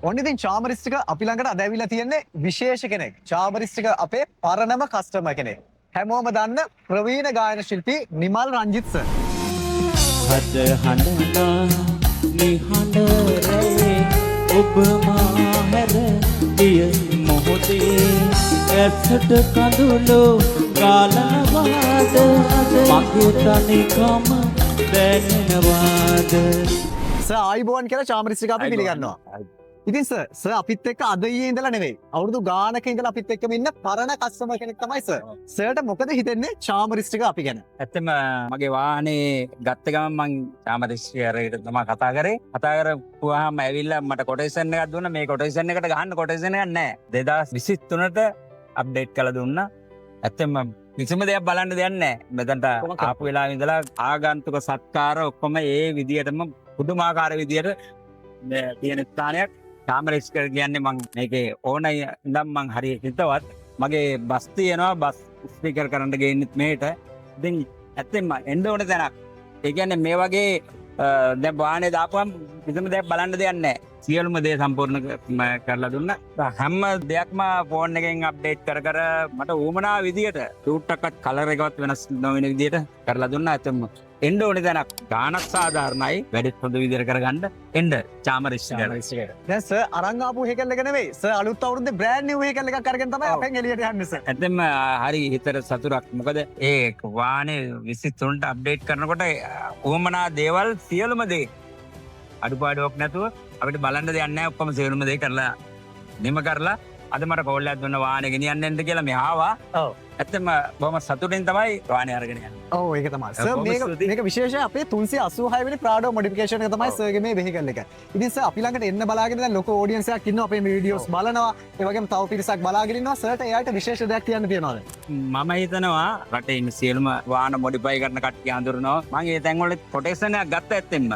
ඔන්න ඉතින් චාමර ස්ටිකර් අපි ළඟට අද ඇවිල්ලා තියෙන්නේ විශේෂ කෙනෙක්. චාමර ස්ටිකර් අපේ පරණම කස්ටමර් කෙනෙක්. හැමෝම දන්න ප්‍රවීණ ගායන ශිල්පී නිමල් රංජිත් සර්. හද හඬනා නිහඬ රැයේ ඔබ මා හැර ගිය මොහොතේ ඇසට කඳුළු ගාලනවාද, මගේ තනිකම දැනෙනවාද? සර්, ආයුබෝවන් කියලා චාමර ස්ටිකර් අපි පිළිගන්නවා. ඉතින් සර්, සර් අපිත් එක්ක අද ඊයේ ඉඳලා නෙවෙයි, අවුරුදු ගානක ඉඳලා අපිත් එක්කම ඉන්න පරණ කස්ටමර් කෙනෙක් තමයි සර්. සර්ට මොකද හිතෙන්නේ චාමර ස්ටිකර් අපි ගැන? ඇත්තම මගේ වාහනේ ගත්ත ගමන් මං චාමර ස්ටිකරේට තමයි කතා කරේ. කතා කරපුවාම ඇවිල්ලා මට කොටේෂන් එකක් දුන්නා. මේ කොටේෂන් එකට ගහන්න කොටේෂන් එකක් නැහැ. 2023ට අප්ඩේට් කරලා දුන්නා. ඇත්තම කිසිම දෙයක් බලන්න දෙයක් නැහැ. මෙතනට කොහොමද? ආපු වෙලාවෙ ඉඳලා ආගන්තුක සත්කාර ඔක්කොම ඒ විදියටම පුදුමාකාර විදියට මේ තියෙන ස්ථානයක්. චාමර ස්ටිකර් කියන්නේ මං මේකේ ඕනයි ඉඳන් මං හරි හිතවත්. මගේ බස් තියෙනවා, බස් ස්ටිකර් කරන්න ගේන්නෙත් මෙහෙට. ඉතින් ඇත්තෙන්ම එන්න ඕන තැනක්. ඒ කියන්නේ මේ වගේ දැන් වාහනේ දාපුවම කිසිම දෙයක් බලන්න දෙයක් නැහැ. සියලුම දේ සම්පූර්ණ කරලා දුන්නා. හැම දෙයක්ම ෆෝන් එකෙන් අප්ඩේට් කර කර මට උවමනා විදියට ෂූට් එකක්වත් කලර් එකවත් වෙනස් නොවන විදියට කරලා දුන්නා. ඇත්තෙන්ම එන්න ඕන තැනක්. ගානක් සාධාරණයි. වැඩෙත් හොඳ විදියට කරගන්න එන්න චාමර ස්ටිකර්. දැන් සර් අරන් ආපු වෙහිකල් එක නෙවෙයි. සර් අලුත් අවුරුද්දේ බ්‍රෑන්ඩ් නිව් වෙහිකල් එකක් අරගෙන තමයි අපෙන් එළියට යන්නේ සර්. ඇත්තෙන්ම හරි හිතට සතුටක්. මොකද ඒ වාහනේ 23ට අප්ඩේට් කරනකොට උවමනා දේවල් සියලුම දේ අඩුපාඩුවක් නැතුව අපිට බලන්න දෙයක් නැහැ. ඔක්කොම සියලුම දේ කරලා නිම කරලා අද මට කෝල් එකක් දුන්න වාහනේ ගෙනියන්න එන්න කියලා මෙහා ආවා. ඇත්තම බොහොම සතුටින් තමයි වාහනේ අරගෙන යන්නේ. ඔව්, ඒක තමයි. සර්, බොහොම මේක ස්තුතියි. මේක විශේෂයි. අපේ 386 වෙනි ප්‍රාඩෝ මොඩිෆිකේෂන් එක තමයි සර්ගේ මේ වෙහිකල් එක. ඉතින් සර්, අපි ළඟට එන්න බලාගෙන දැන් ලොකු ඔඩියන්ස් එකක් ඉන්නවා, අපේ මේ වීඩියෝස් බලනවා. ඒ වගේම තව පිරිසක් බලාගෙන ඉන්නවා. සර්ට එයාට විශේෂ දෙයක් කියන්න තියනවාද? මම හිතනවා රටේ ඉන්න සියලුම වාහන මොඩිෆයි කරන කට්ටිය අඳුරනවා. මං ඒ තැන්වල කොටේෂන් එකක් ගත්තා. ඇත්තෙන්ම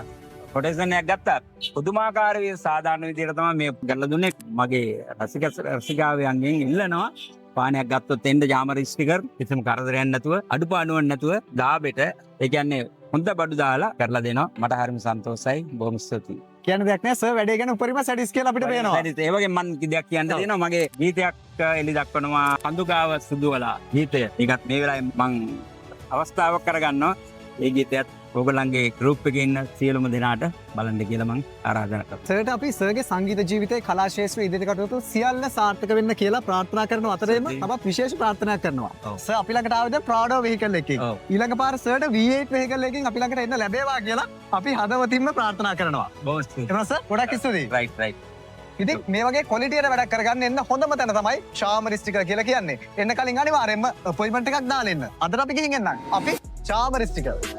කොටේෂන් එකක් ගත්තා. පුදුමාකාර විදිහට සාධාරණ විදිහට තමයි මේ කරලා දුන්නේ. මගේ රසික රසිකාවයන්ගෙන් ඉල්ලනවා, වාහනයක් ගත්තොත් එන්න චාමර ස්ටිකර්. කිසිම කරදරයක් නැතුව, අඩුපාඩුවක් නැතුව දාබෙට, ඒ කියන්නේ හොඳ බඩු දාලා කරලා දෙනවා. මට හරිම සන්තෝෂයි. බොහොම ස්තුතියි. කියන්න දෙයක් නෑ. සර් වැඩේ ගැන උපරිම සැටිස් කියලා අපිට පේනවා. ඒ වගේ මං දෙයක් කියන්න තියෙනවා. මගේ ගීතයක් එලි දක්වනවා, කඳුගාව සුදුවලා ගීතය. ඒකත් මේ වෙලාවේ මං අවස්ථාවක් කරගන්නවා. ඒ ගීතයත් ඔයගොල්ලන්ගේ ගෲප් එකේ ඉන්න සියලුම දෙනාට බලන්න කියලා මං ආරාධනා කරනවා. සර්ට අපි සර්ගේ සංගීත ජීවිතයේ කලා ක්ෂේත්‍රයේ ඉදිරි කටයුතු සියල්ල සාර්ථක වෙන්න කියලා ප්‍රාර්ථනා කරන අතරේම තවත් විශේෂ ප්‍රාර්ථනාවක් කරනවා. සර් අපි ළඟට ආවේ දැන් ප්‍රාඩෝ වෙහිකල් එකකින්. ඊළඟ පාර සර්ට V8 vehicle එකකින් අපි ළඟට එන්න ලැබේවා කියලා අපි හදවතින්ම ප්‍රාර්ථනා කරනවා. බොහොම ස්තුතියි. එහෙනම් සර්, ගොඩක් ස්තුතියි. Right right. ඉතින් මේ වගේ ක්වොලිටියට වැඩක් කරගන්න එන්න හොඳම තැන තමයි චාමර ස්ටිකර් කියලා කියන්නේ. එන්න කලින් අනිවාර්යයෙන්ම අපොයින්ට්මන්ට් එකක් දාලා එන්න. අදට අපි ගිහින් එන්නම්. අපි චාමර ස්ටිකර්.